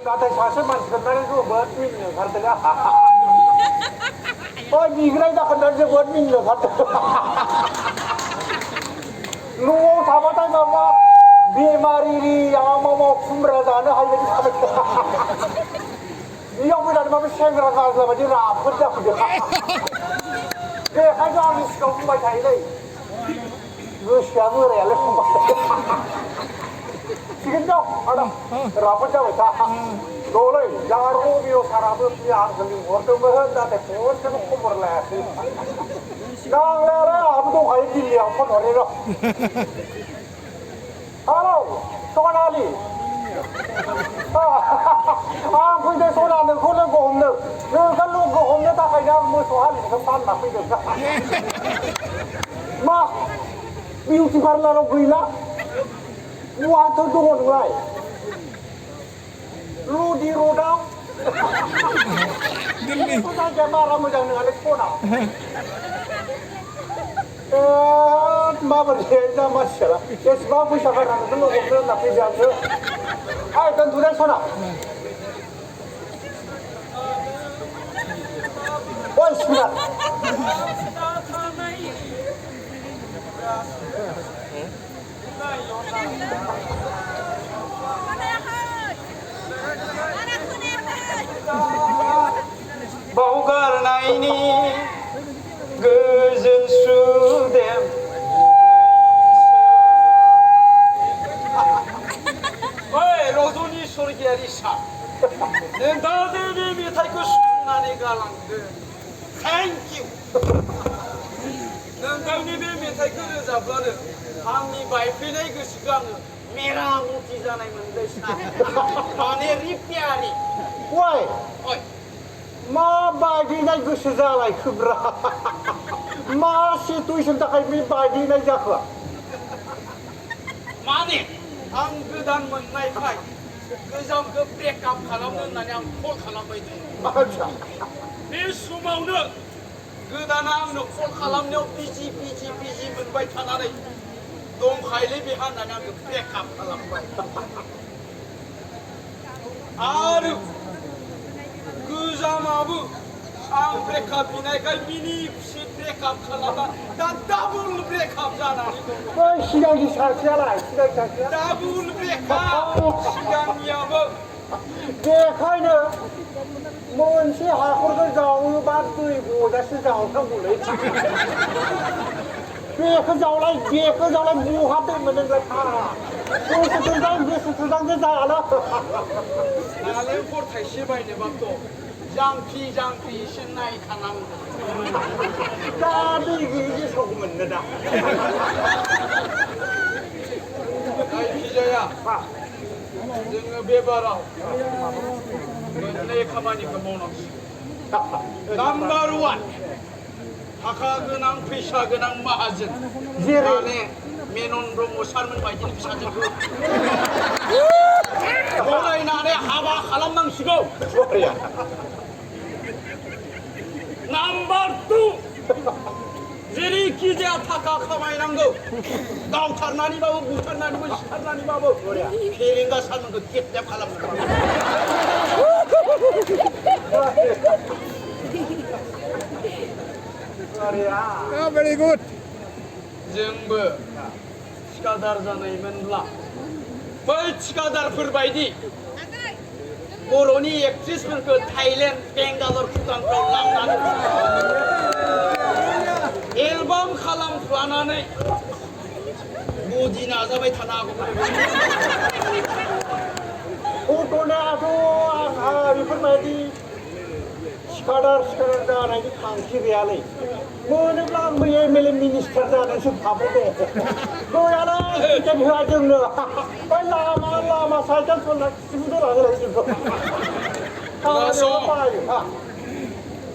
नाथाय सासे मानसिफोरनानै जोबोद मिनिनो ओंखारदों आंहा बै बिग्राय जाखोना जोबोद मिनिनो ओंखारदों न'आव थाबाथाय माबा बेमारिनि माबा खुमब्रा जानो हायिबायदि थाबाय बेयाव फैनानै माबा सेंग्रा गाज्ला बायदि राफोद जाफैदों बेखायनो आंनि सिगाङाव बुंबाय थायोलै गोसोआ बोरायालाय फंबाय थिगैनो दं आदा राफोद जाबाय था न'लै जाहार अबिअ साराबो आंखौ लिंहरदोंमोन नाथाय खनसेबो खबर लायासै नांलायालै आंहाबो दंखायो दिल्लीयाव फन हरनो र' हेलौ सना आलि आं फैदों सना नोंखौ लोगो हमनो नोंखौ लोगो हमनो थाखायनो आं मोसौ हालिखौ फानना फैदों मा बिउटि पार्लाराव गैला बहाथो दङ नोंलाय रुडि रडआव जायगाया बारा मोजां नङालै सना माबोरै जामासियाला एसेबां फैसा गारनानै लोगो हमनो होनना फैदों आंसो दोनथ'दे सना ओइ सुना बावगारनायनि गोजोन सुदेम ओइ रजनि स्वर्गियारि सा नों दा बे मेथाइखौ सुनानै गालांदों थेंक इउ नोंथांनि बे मेथाइखौ रोजाबब्लानो आंनि बायफ्लेनाय गोसोखौ आङो मेरामति जानाय मोनदों माने रिपेयारिं ओइ मा बायदेनाय गोसो जालायखोब्रा मा सिटुएसननि थाखाय बे बायदेनाय जाखो माने आं गोदान मोननायखाय गोजामखौ ब्रेकआप खालामनो होननानै आं कल खालामबाय दं बे समावनो गोदाना आंनो कल खालामनायाव बिजि मोनबाय थानानै दंखायोलै बेहा होननानै आंखौ ब्रेकआप खालामबाय आरो गोजामाबो आं ब्रेकआप बिनायखाय मिनि खुसि ब्रेकआप खालामना दा डाबल ब्रेकआप जानानै दं बै सिगांनि सासेयालाय डाबल ब्रेकआप सिगांनियाबो बेखायनो मोनसे हाखरखौ जावोबा दै बजासे जावनांगौलै बेखौ जावलाय बहा दै मोनोलाय फारा गोसो थोजांसो जायाना नालेंखर थाइसे बायनोबाथ' जांख्रि एसे नायखानांगौ दा दै गैयि गेसावखौ मोननो दा जायखिजाया जोङो बे बाराव मोननै खामानिखौ मावनांसिगोन नाम्बार वान थाखा गोनां फैसा गोनां माहाजोन माने मेनन ब्रह्म सारमोन बायदिनि फिसाजोखौ गलायनानै हाबा खालामनांसिगौ नाम्बार टु जेरैखि जाया थाखा खामायनांगौ गावथारनानैबाबो बुथारनानैबो सिथारनानैबाबो फेरेंगा सारमोनखौ किडनेप खालामनांगौ very good जोंबो थिखादार जानायमोनब्ला बै थिखादारफोर बायदि बर'नि एक्ट्रिसफोरखौ थाइलेण्ड बेंगालर भुटानफ्राव लांनानै एलबाम खालामफ्लानानै बदि नाजाबाय थानो हागौमोन घटनायाथ' आंहा बेफोरबायदि थिखादार जानायनि थांखि गैयालै मोनोब्ला आंबो एमएलए मिनिस्टार जानायसो भाबो दङ गैयालै टिकेट होआ जोंनो बै लामा साइकेल सलायना खिथिबो दोलाङोलै जोंखौ बायो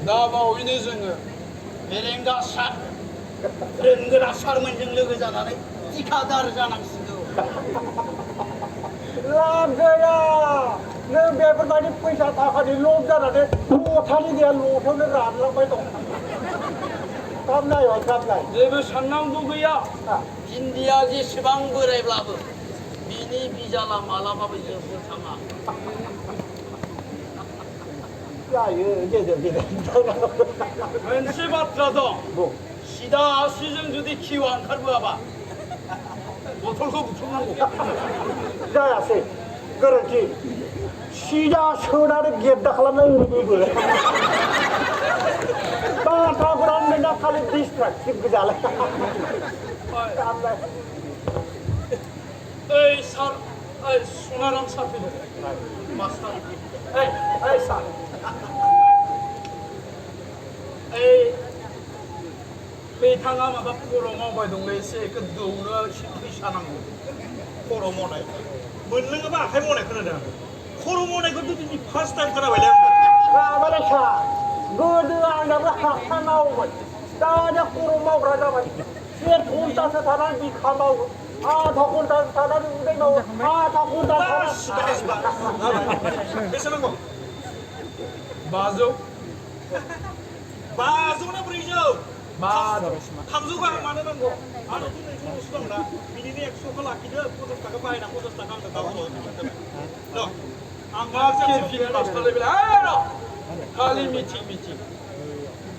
दा बावैनो जोङो फेरेंगा सार रोंगोरा सारमोनजों लोगो जानानै थिखादार जानांसिगौ लाब गैया नों बेफोरबायदि फैसा थाखानि लब जानानै लथानि गैया लथायावनो रानलांबाय दं गाब नाय जेबो साननांगौ गैया इन्डिया जेसेबां बोरायब्लाबो बिनि बिजाला मालाबाबो जोबनो थाङा जायो गेजेर गेजेर मोनसे बाथ्रा दं बुं सिदा आसिजों जुदि खिवा ओंखारबोआबा बथलखौ बुथुमनांगौ जायासै गोरोन्थि सिदा सोनानै गेद्दा खालामना ओरैबो बाथ्राफोरानो नोंना खालि डिसट्राक्टिभ गोजालाय ओइ सार ओइ सनाराम सार फैदों मास्टार ओइ सार ओइ बिथाङा माबा खर' मावबाय दंलै एसे दौनो एसे फैसा नांगौ खर' मावनाय मोनलोङोबा आखाइ मावनाय खोनादों आं खर' मावनायखौथ' दिनै फार्स्ट टाइम खोनाबायलै आं माबालै सार गोदो आंनाबो हाखा मावोमोन दानिया खर' मावग्रा जाबाय 1 घन्टासो थानानै बिखा मावो आधा घन्टासो थानानै उदै मावो आधा घन्टा बेसे नांगौ 500 500 ना 400 500 300 गाहाम मानो नांगौ आंनावथ' 900ल'सो दं ना बिनिनो 100खौ लाखिदो 50 थाखा बाहायना 50 थाखा आंनो गावनो जाबाय आं मा केफिनि मास्टार लेभेल खालि मिटिं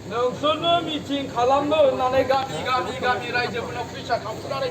नोंसोरनो मिटिं खालामनो होननानै गामि रायजोफोरनाव फैसा खांफुनानै